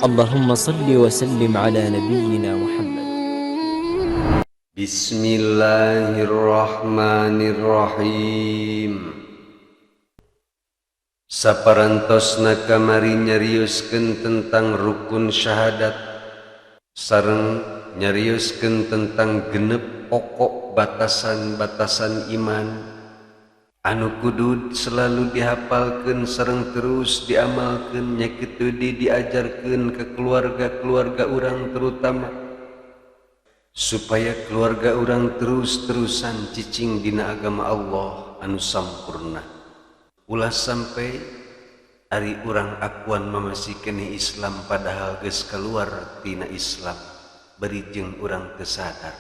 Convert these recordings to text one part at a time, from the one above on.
اللهم صل وسلم على نبينا محمد. Bismillahirrahmanirrahim. Saparantosna kamari nyarioskeun tentang rukun syahadat sareng nyarioskeun tentang genep pokok batasan-batasan iman anu kudu selalu dihafalkeun sareng terus diamalkeun, nya kitu diajarkeun ke keluarga-keluarga urang, terutama supaya keluarga urang terus-terusan cicing dina agama Allah anu sampurna. Ulah sampai ari urang akuan masih keneh Islam, padahal geus keluar tina Islam bari jeung urang teu sadar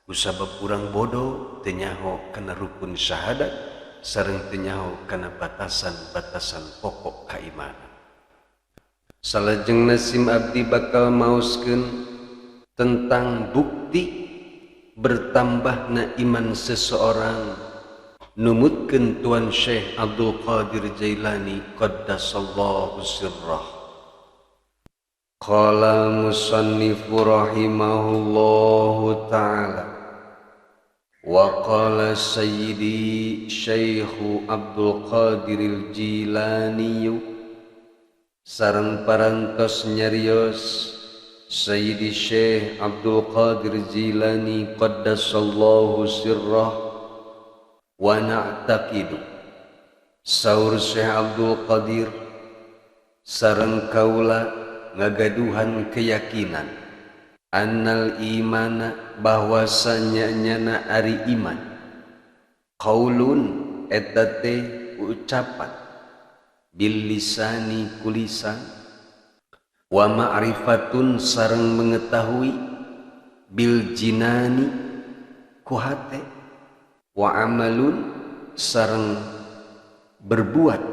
kusabab urang bodoh, teu nyaho kana rukun syahadat sareng teu nyaho kana batasan-batasan pokok keimanan. Salajengna sim abdi bakal maoskeun tentang bukti bertambahna iman seseorang, numutkeun Tuan Syekh Abdul Qadir Jailani qaddasallahu sirrah. Qala al-musannifu rahimahullahu ta'ala wa qala sayyidi Syekh Abdul Qadir Al-Jilani, sareng parantos nyarios Sayyidi Syekh Abdul Qadir Jilani qaddasallahu sirrah. Wa na'taqidu, saur Syekh Abdul Qadir, sareng kaula ngagaduhan keyakinan, annal imana, bahwasanya nyana ari iman, qaulun, eta teh ucapan, bil lisani, ku lisan, wa ma'rifatun, sareng mengetahui, bil jinani, ku hate, wa amalun, sareng berbuat,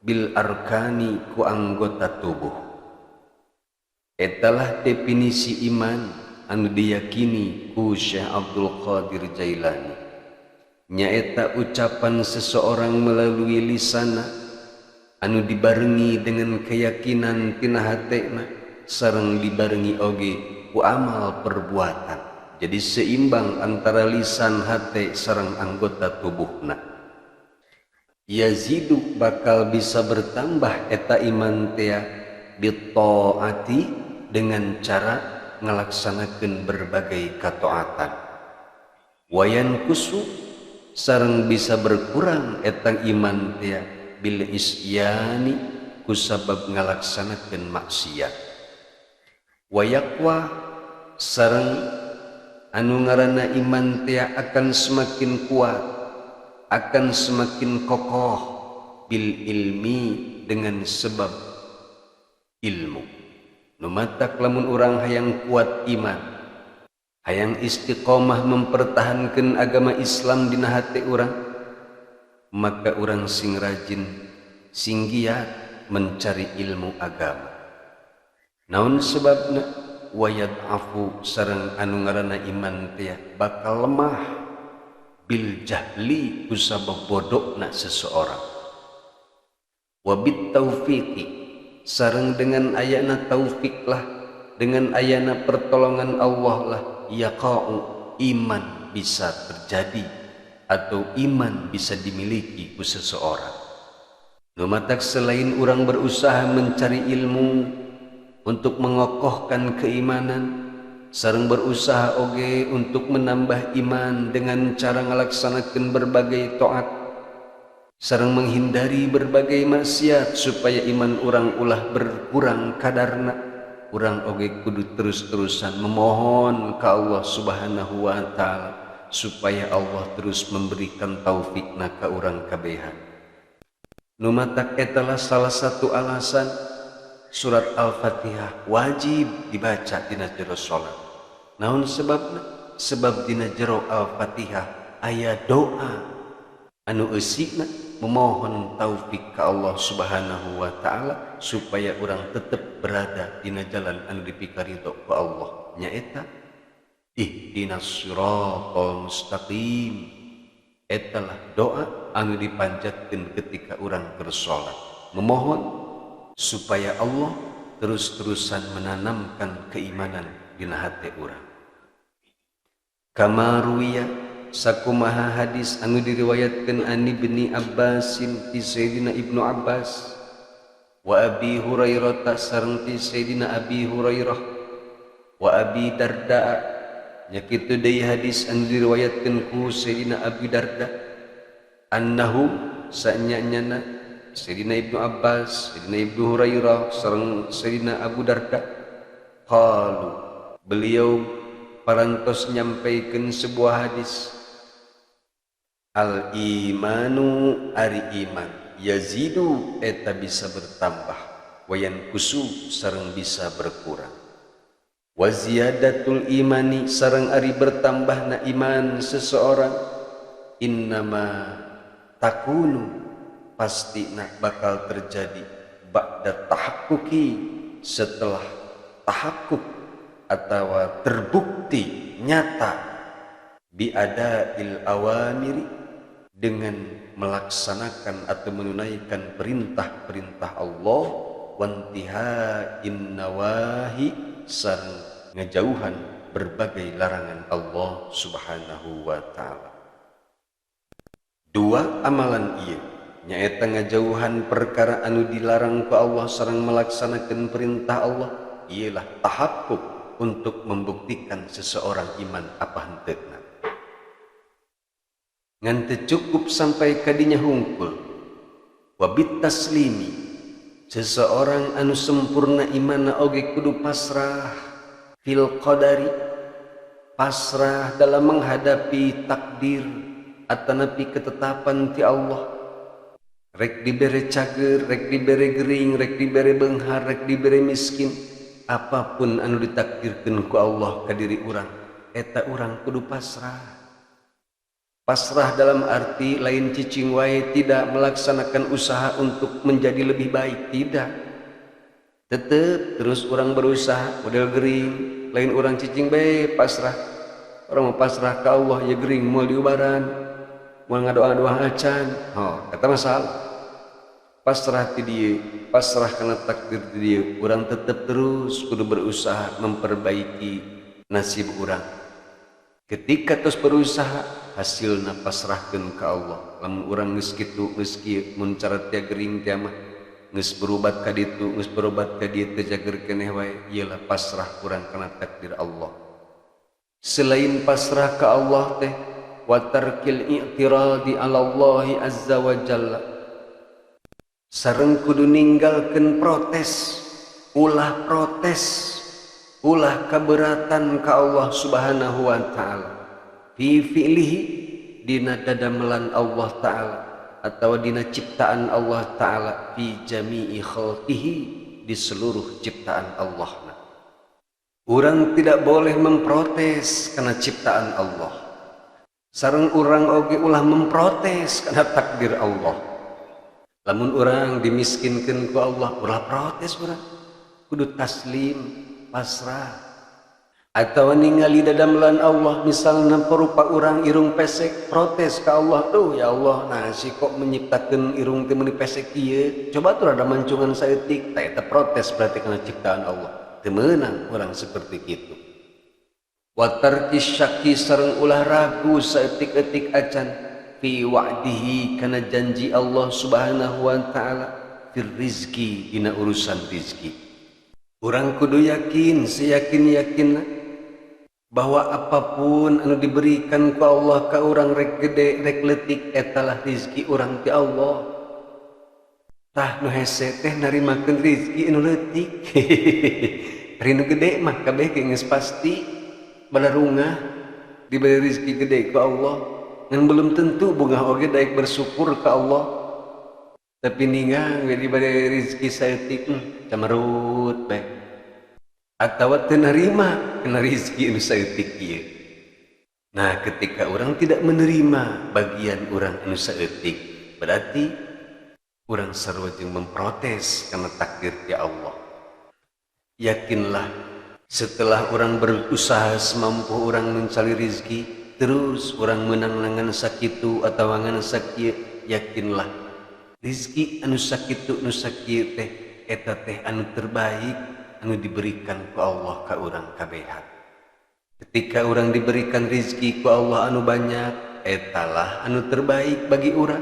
bil arkani, ku anggota tubuh. Etalah definisi iman anu diyakini ku Syekh Abdul Qadir Jailani, nyaeta ucapan seseorang melalui lisana anu dibarengi dengan keyakinan tina hatena sareng dibarengi oge ku amal perbuatan. Jadi seimbang antara lisan, hate, sareng anggota tubuhna. Yazidu, bakal bisa bertambah eta iman tea, bitaati, dengan cara ngalaksanakeun berbagai kataatan, wayanqusu, sareng bisa berkurang eta iman tea, bil isyani, kusabab ngalaksanakeun maksiat, wayaqwa, sareng anu ngaranna iman tea akan semakin kuat, akan semakin kokoh, bil ilmi, dengan sebab ilmu. Nu matak lamun urang hayang kuat iman, hayang istiqomah mempertahankan agama Islam dina hati urang, maka urang sing rajin, sing giat mencari ilmu agama. Naon sebabna? Wayadhafu, sareng anu ngaranna iman teh bakal lemah, bil jahli, kusabab bodohna seseorang, wabit taufiqi, sareng dengan ayana taufik lah, dengan ayana pertolongan Allah lah, yaqa'u, iman bisa terjadi atau iman bisa dimiliki ku seseorang. Nu matak selain orang berusaha mencari ilmu untuk mengokohkan keimanan, sareng berusaha oge untuk menambah iman dengan cara ngalaksanakan berbagai taat sareng menghindari berbagai maksiat supaya iman urang ulah berkurang kadarna, urang oge kudu terus-terusan memohon ke Allah Subhanahu wa Ta'ala supaya Allah terus memberikan taufikna ka urang kabehan. Nu matak etalah salah satu alasan surat Al-Fatihah wajib dibaca dina jero salat. Naon sebabna? Sebab dina jero Al-Fatihah aya doa anu eusina memohon taufik ka Allah Subhanahu wa Ta'ala supaya urang tetap berada dina jalan anu dipikaridho ku Allah, nyaeta ihdinas siratal mustaqim. Etalah doa anu dipanjatkeun ketika urang keur salat, memohon supaya Allah terus-terusan menanamkan keimanan dina hate urang. Kama ruwiya sakumaha hadis anu diriwayatkeun an Ibni Abbasin ti Sayyidina Ibnu Abbas wa Abi Hurairah sareng ti Sayyidina Abi Hurairah wa Abi Darda nya kitu deui hadis anu diriwayatkeun ku Sayyidina Abi Darda annahu sanya-nyana Sayyidina Ibnu Abbas, Sayyidina Ibnu Hurairah sareng Sayyidina Abu Darda qalu beliau parantos nyampaikeun sebuah hadis al imanu ari iman yazidu eta bisa bertambah wayan kusu sareng bisa berkurang wa ziyadatul imani sareng ari bertambahna iman seseorang innama takunu pasti nak bakal terjadi ba'da tahaqquqi setelah tahakkuk atau terbukti nyata biada'il awamiri dengan melaksanakan atau menunaikan perintah-perintah Allah wantiha'in nawahi sareng ngejauhan berbagai larangan Allah Subhanahu wa ta'ala. Dua amalan ieu nyaeta ngajauhan perkara anu dilarang ku Allah sareng melaksanakan perintah Allah ialah tahakkuk untuk membuktikan seseorang iman apa henteuna. Ngan teu cukup sampai kadinya hungkul wabit taslimi seseorang anu sempurna imanna oge kudu pasrah fil qadari pasrah dalam menghadapi takdir atanapi ketetapan ti Allah. Rek dibere cager, rek dibere gering, rek dibere beunghar, rek dibere miskin, apapun anu ditakdirkeun ku Allah ka diri urang, eta urang kudu pasrah. Pasrah dalam arti lain cicing wae tidak melaksanakan usaha untuk menjadi lebih baik, tidak. Tetep terus urang berusaha model gering, lain urang cicing bae pasrah. Urang mah pasrah ka Allah ya gering moal diubaran. Moal ngadoa-doa acan. Oh, eta masalah. Pasrah ti dieu, pasrah kana takdir ti dieu, urang tetep terus kudu berusaha memperbaiki nasib urang. Ketika terus berusaha, hasilna pasrahkeun ka Allah. Lamun urang geus kitu, geus kieu, mun cara tia gering tia mah geus berobat ka ditu, geus berobat ka dieu teu cager keneh wae, ieu lah pasrah urang kana takdir Allah. Selain pasrah ka Allah teh wa tarkil i'tiradi 'ala Allah azza wa jalla sareng kudu ninggalkeun protes, ulah protes, ulah keberatan ka Allah Subhanahu wa ta'ala fi fi'lihi dina dadamelan Allah ta'ala atau dina ciptaan Allah ta'ala fi jami'i khalqihi di seluruh ciptaan Allah. Urang tidak boleh memprotes karena ciptaan Allah. Sareng urang oge ulah memprotes karena takdir Allah. Lamun urang dimiskinkeun ku Allah, ulah protes urang. Kudu taslim, pasrah. Atau ningali dadamelan Allah, misalna perupa urang irung pesek, protes ka Allah, tuh ya Allah, nah si kok menyiptakeun irung teh meuni pesek ieu. Coba tuh rada mancungan saeutik, tah eta protes berarti kana ciptaan Allah. Teu meunang urang seperti kitu. Wa tarki syakki sareng ulah ragu saeutik-eutik acan fi wa'dihi kana janji Allah Subhanahu wa ta'ala fir rizki dina urusan rizki. Urang kudu yakin seyakin-yakinna bahwa apapun anu diberikan ku Allah ka urang rek gede rek leutik etalah rizki urang ti Allah. Tah nu hese teh narimakeun rizki anu leutik. Ari nu gede mah kabeh ge geus pasti balarungah diberi rizki gede ku Allah. Ngan belum tentu bungah oge daek bersyukur ka Allah. Tapi ningang we diberi rizki saeutik camerut bae. Atawa teu narima kana rizki anu saeutik ieu. Nah, ketika orang tidak menerima bagian orang anu saeutik, berarti orang sarua jeung memprotes kana takdir ya Allah. Yakinlah setelah orang berusaha semampu orang mencari rizki, terus orang menang nangan sakitu atau ngan sakieu, yakinlah rizki anu sakitu anu sakieu teh eta teh anu terbaik anu diberikan ku Allah ka urang kabehan. Ketika urang diberikan rizki ku Allah anu banyak, etalah anu terbaik bagi urang.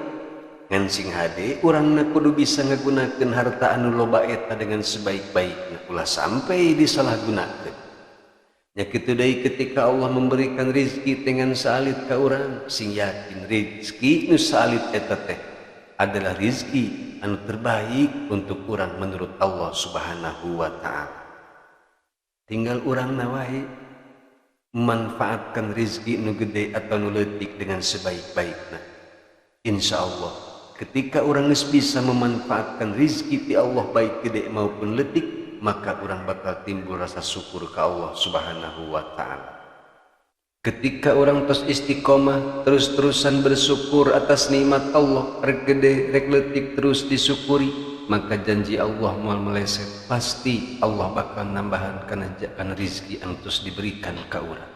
Ngan sing hade urangna kudu bisa ngagunakeun harta anu loba eta dengan sebaik-baikna, ulah sampai disalahgunakeun. Nya kitu deui ketika Allah memberikan rizki dengan saalit ka urang, sing yakin rizki nu saalit eta teh adalah rizki anu terbaik untuk urang menurut Allah Subhanahu wa ta'ala. Tinggal urang wae memanfaatkan rizki nu gede atau nu leutik dengan sebaik-baikna. Insya Allah ketika urang geus bisa memanfaatkan rizki ti Allah baik gede maupun leutik, maka urang bakal timbul rasa syukur ka Allah Subhanahu wa ta'ala. Ketika orang terus istiqomah, terus-terusan bersyukur atas nikmat Allah, rek gede, rek leutik terus disyukuri, maka janji Allah moal meleset, pasti Allah bakal nambahan kana rizki anu terus diberikan ka urang.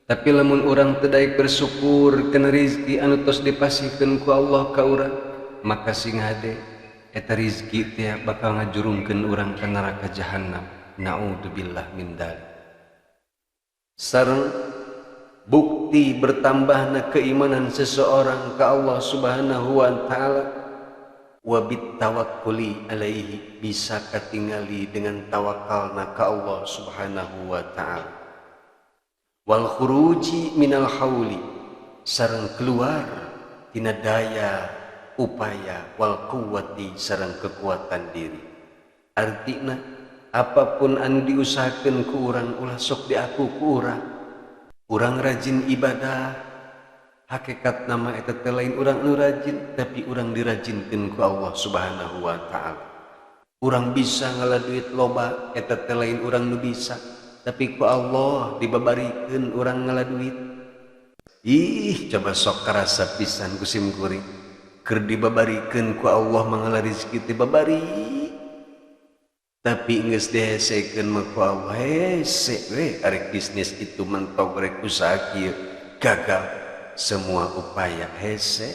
Tapi lamun urang teu daek bersyukur kana rizki anu tos dipasihkeun ku Allah ka urang, maka sing hade eta rizki teh bakal ngajurungkeun urang ka neraka jahannam. Naudzubillah min dzalik. Sareng bukti bertambahna keimanan seseorang ke Allah Subhanahu wa ta'ala, wa bitawakkuli alaihi, bisa katingali dengan tawakalna ka Allah Subhanahu wa ta'ala. Wal khuruji minal hauli, sareng keluar tina daya upaya, wal quwwati, sareng kekuatan diri. Artina apapun anu diusahakeun ku urang ulah sok diaku ku urang. Urang rajin ibadah, hakikat nama eta teh lain urang anu rajin, tapi urang dirajinkeun ku Allah Subhanahu wa ta'ala. Urang bisa ngala duit loba, eta teh lain urang nu bisa, tapi ku Allah dibabarikeun urang ngala duit. Ih, coba sok karasa pisan ku sim kuring. Keur dibabarikeun ku Allah mangala rezeki teh babari. Tapi geus dihesekeun mah ku Allah, hese we arek bisnis itu mentok rek usaha kieu gagal semua upaya hese.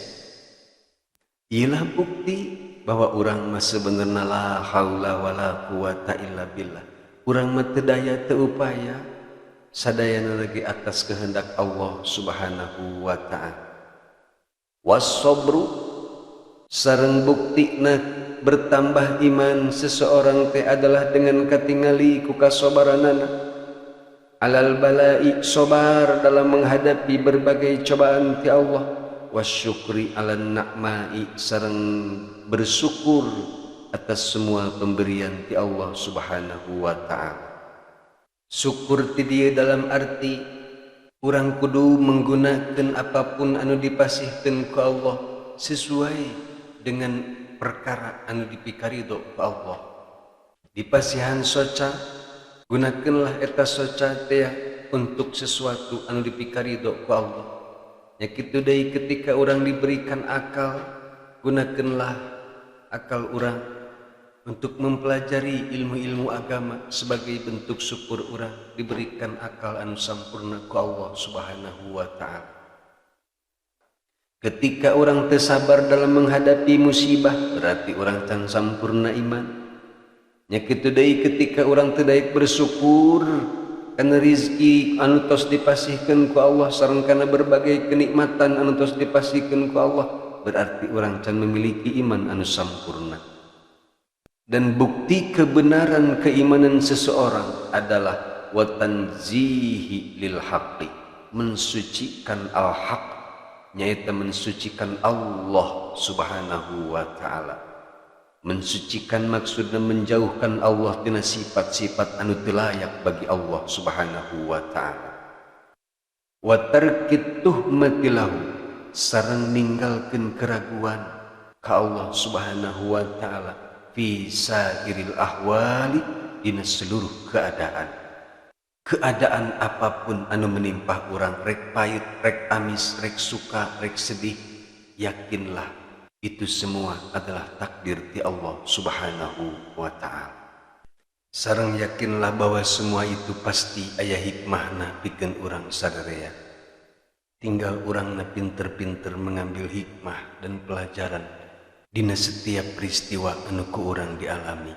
Ilah bukti bahwa urang mah sebenarna la haula wala quwata illa billah. Urang mah teu daya teu upaya, sadayana lagi atas kehendak Allah Subhanahu wa ta'ala. Wasabru, sareng buktina bertambah iman seseorang teh adalah dengan katingali ku kasobaranana. Alal balai, sobar dalam menghadapi berbagai cobaan ti Allah. Wasyukri ala na'mai, sareng bersyukur atas semua pemberian ti Allah Subhanahu wa ta'ala. Syukur ti dieu dalam arti urang kudu menggunakan apapun anu dipasihkeun ku Allah sesuai dengan perkara anu dipikarido ku Allah. Dipasihan soca, gunakanlah eta soca teh untuk sesuatu anu dipikarido ku Allah. Nya kitu deui ketika urang diberikan akal, gunakanlah akal urang untuk mempelajari ilmu-ilmu agama sebagai bentuk syukur urang diberikan akal anu sampurna ku Allah Subhanahu wa ta'ala. Ketika orang teu sabar dalam menghadapi musibah, berarti orang can sampurna iman. Nya kitu deui ketika orang teu daek bersyukur kana rizki anu tos dipasihkeun ku Allah sareng kana berbagai kenikmatan anu tos dipasihkeun ku Allah, berarti orang can memiliki iman anu sampurna. Dan bukti kebenaran keimanan seseorang adalah wa tanzihi lil haqqi, mensucikan al-haq, nyaeta mensucikan Allah Subhanahu wa ta'ala. Mensucikan maksudna menjauhkan Allah tina sifat-sifat anu teu layak bagi Allah Subhanahu wa ta'ala. Wa tarkit tuhmati lahu, sareng ninggalkeun keraguan ka Allah Subhanahu wa ta'ala fi sairil ahwali, dina seluruh keadaan. Keadaan apapun anu menimpah urang, rek pahit, rek amis, rek suka, rek sedih, yakinlah itu semua adalah takdir ti Allah Subhanahu wa ta'ala. Sareng yakinlah bahwa semua itu pasti aya hikmahna pikeun urang sadaya. Tinggal urangna pinter-pinter mengambil hikmah dan pelajaran dina setiap peristiwa anu ku urang dialami.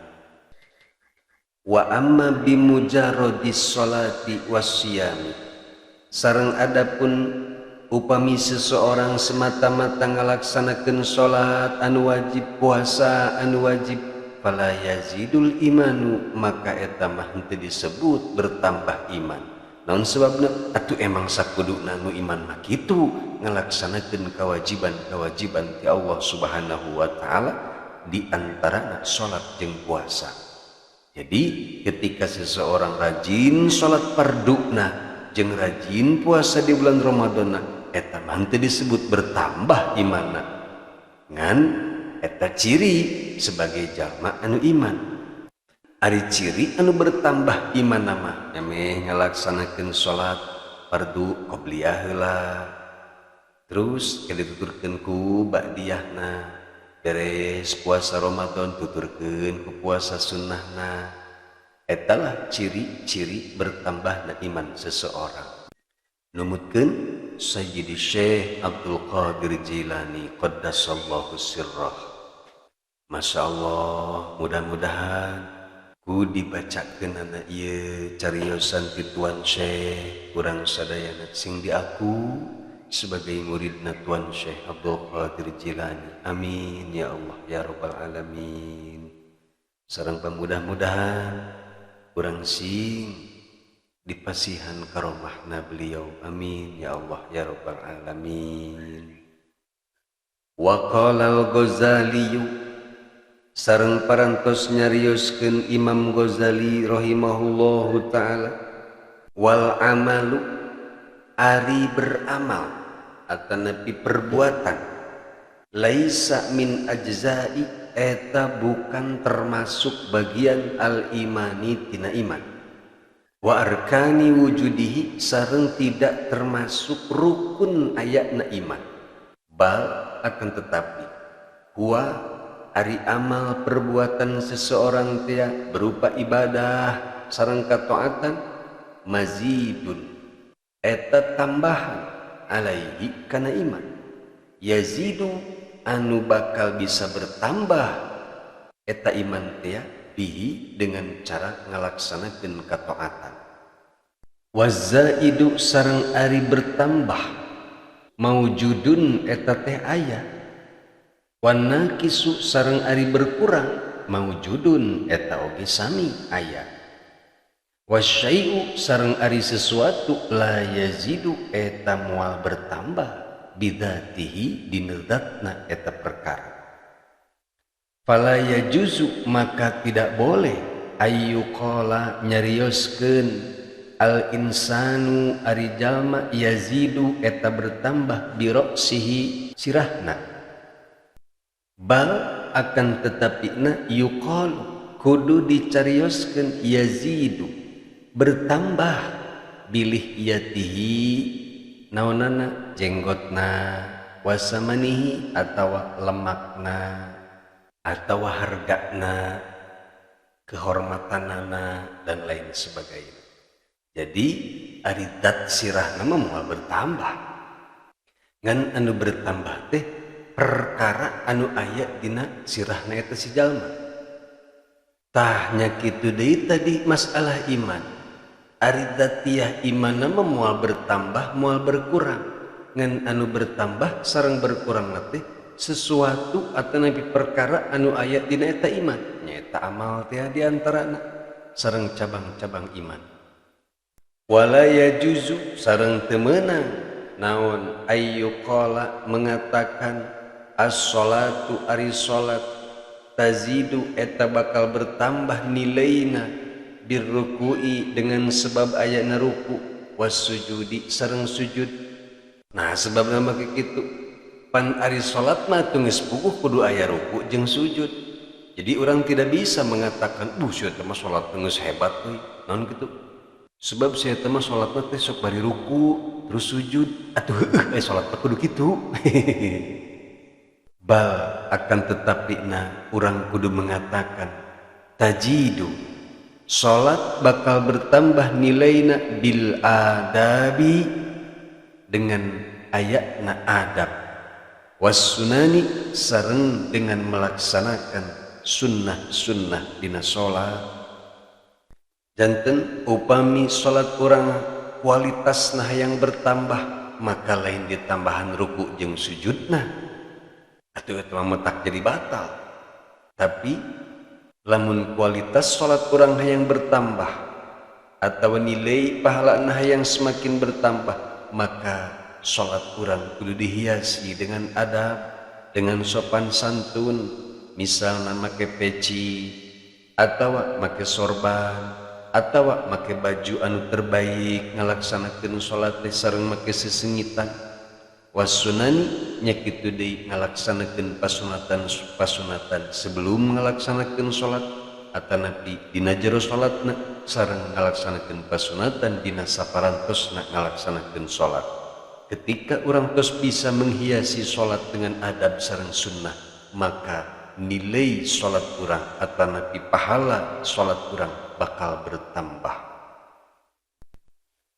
Wa amma bimujarradis sholati wassiyami, sareng adapun upami seseorang semata-mata ngalaksanakeun salat anu wajib, puasa anu wajib, fala yazidul imanu, maka eta mah henteu disebut bertambah iman. Naon sebabna? Atuh emang sakuduna nu iman mah kitu, ngalaksanakeun kewajiban-kewajiban ti Allah Subhanahu wa taala, di antarana salat jeung puasa. Jadi ketika seseorang rajin salat farduna jeung rajin puasa di bulan Ramadan, eta mah henteu disebut bertambah imanna. Ngan eta ciri sebagai jalma anu iman. Ari ciri anu bertambah iman mah emeh ngalaksanakeun salat fardu qobliyah heula, terus dituturkeun ku ba'diyahna, beres puasa Ramadan tuturkeun ku puasa sunnahna. Etalah ciri-ciri bertambahna iman seseorang. Numutkeun Sayyidi Syekh Abdul Qadir Jilani qaddasallahu sirrah. Masya Allah, mudah-mudahan ku dibacakeun ieu cariosan ti Tuan Syekh urang sadayana sing diaku sebagai muridna Tuan Syekh Abdul Qadir Jilani. Amin ya Allah ya rabbal alamin. Sareng pamudah-mudahan urang sing dipasihan karomahna beliau. Amin ya Allah ya rabbal alamin. Wa qala al-Ghazali, sareng parantos nyarioskeun Imam Ghazali rahimahullahu taala, wal amalu, ari beramal atanapi perbuatan, laisa min ajza'i, eta bukan termasuk bagian al-imani tina iman, wa arkani wujudihi, sareng tidak termasuk rukun ayatna iman. Bal, akan tetapi, huwa, ari amal perbuatan seseorang tia berupa ibadah sareng kataatan, mazidun, eta tambahan alaihi kana iman, yazidu, anu bakal bisa bertambah eta iman tia bihi, dengan cara ngalaksanakeun kataatan. Wazaidu, sareng ari bertambah, maujudun, eta teh aya. Wanakisu, sareng ari berkurang, maujudun, eta oge sami aya. Wasyai'u, sareng ari sesuatu, la yazidu, eta moal bertambah, bidatihi, dina zatna eta perkara. Fala yajuzu, maka tidak boleh, ayyuqala, nyarioskeun, al insanu, ari jalma, yazidu, eta bertambah, biroksihi, sirahna. Bal, akan tetapi na yuqalu, kudu dicarioskeun, yazidu, bertambah, bilihyatihi, naonana, jenggotna, wasamanihi, atawa lemakna, atawa hargana, kehormatanana, dan lain sebagainya. Jadi ari dat sirahna mah moal bertambah. Ngan anu bertambah teh perkara anu aya dina sirahna eta si jalma. Tah nya kitu deui tadi masalah iman. Ari dzatiyah imanna mah moal bertambah moal berkurang. Ngan anu bertambah sareng berkurang teh sesuatu atanapi perkara anu aya dina eta iman. Nyaeta amal teh di antarana sareng cabang-cabang iman. Wala yajuzu, sareng teu meunang naon ayyuqala, mengatakan, as-sholatu, ari salat, tazidu, eta bakal bertambah nilaina, birruku'i, dengan sebab ayana ruku, wasujudi, sareng sujud. Nah sebab nama kitu pan ari salat mah teu geus puguh kudu aya ruku jeung sujud. Jadi orang tidak bisa mengatakan, "Buh, sia teh mah salat geus hebat euy." Naon kitu? Sebab sia teh mah salatna teh sok bari ruku terus sujud. Atuh heueuh aya salat mah kudu kitu. Bal, akan tetapi na urang kudu mengatakan tajidu, salat bakal bertambah nilaina, bil adabi, dengan ayatna adab, wassunani, sareng dengan melaksanakan sunnah-sunnah dina salat. Janten upami salat urang kualitasna hayang bertambah, maka lain ditambahan ruku jeung sujudna, atuh eta mah tak jadi batal. Tapi lamun kualitas salat urang hayang bertambah atau nilai pahalana hayang semakin bertambah, maka salat urang kudu dihiasi dengan adab, dengan sopan santun, misalna make peci atawa make sorban atawa make baju anu terbaik ngalaksanakeun salat teh sareng make sesengitan. Wasunani nya kitu deui ngalaksanakeun pasunatan sebelum ngalaksanakeun salat atanapi dina jero salatna sareng ngalaksanakeun pasunatan dina saparantosna ngalaksanakeun salat. Ketika urang tos bisa menghiasi salat dengan adab sareng sunnah, maka nilai salat urang atanapi pahala salat urang bakal bertambah.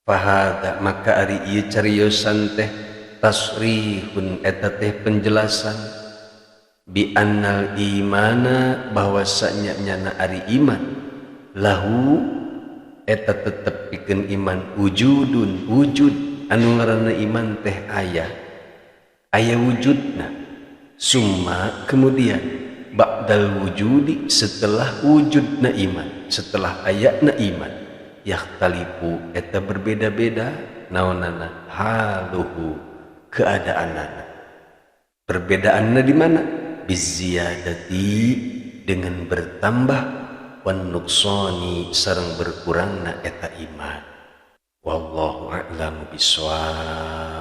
Fahada maka ari ieu cariosan teh tasrihun eta teh penjelasan bi annal imana bahwasanya nyana ari iman lahu eta tetep pikeun iman wujudun wujud anu ngaranna iman teh aya aya wujudna, summa kemudian ba'dal wujudi setelah wujudna iman, setelah ayatna iman, yakhtalifu eta berbeda-beda naonana haluhu keadaanana. Perbedaanna di mana? Biziyadati dengan bertambah, wan nuqsani sareng berkurangna eta iman. Wallahu a'lamu bissawab.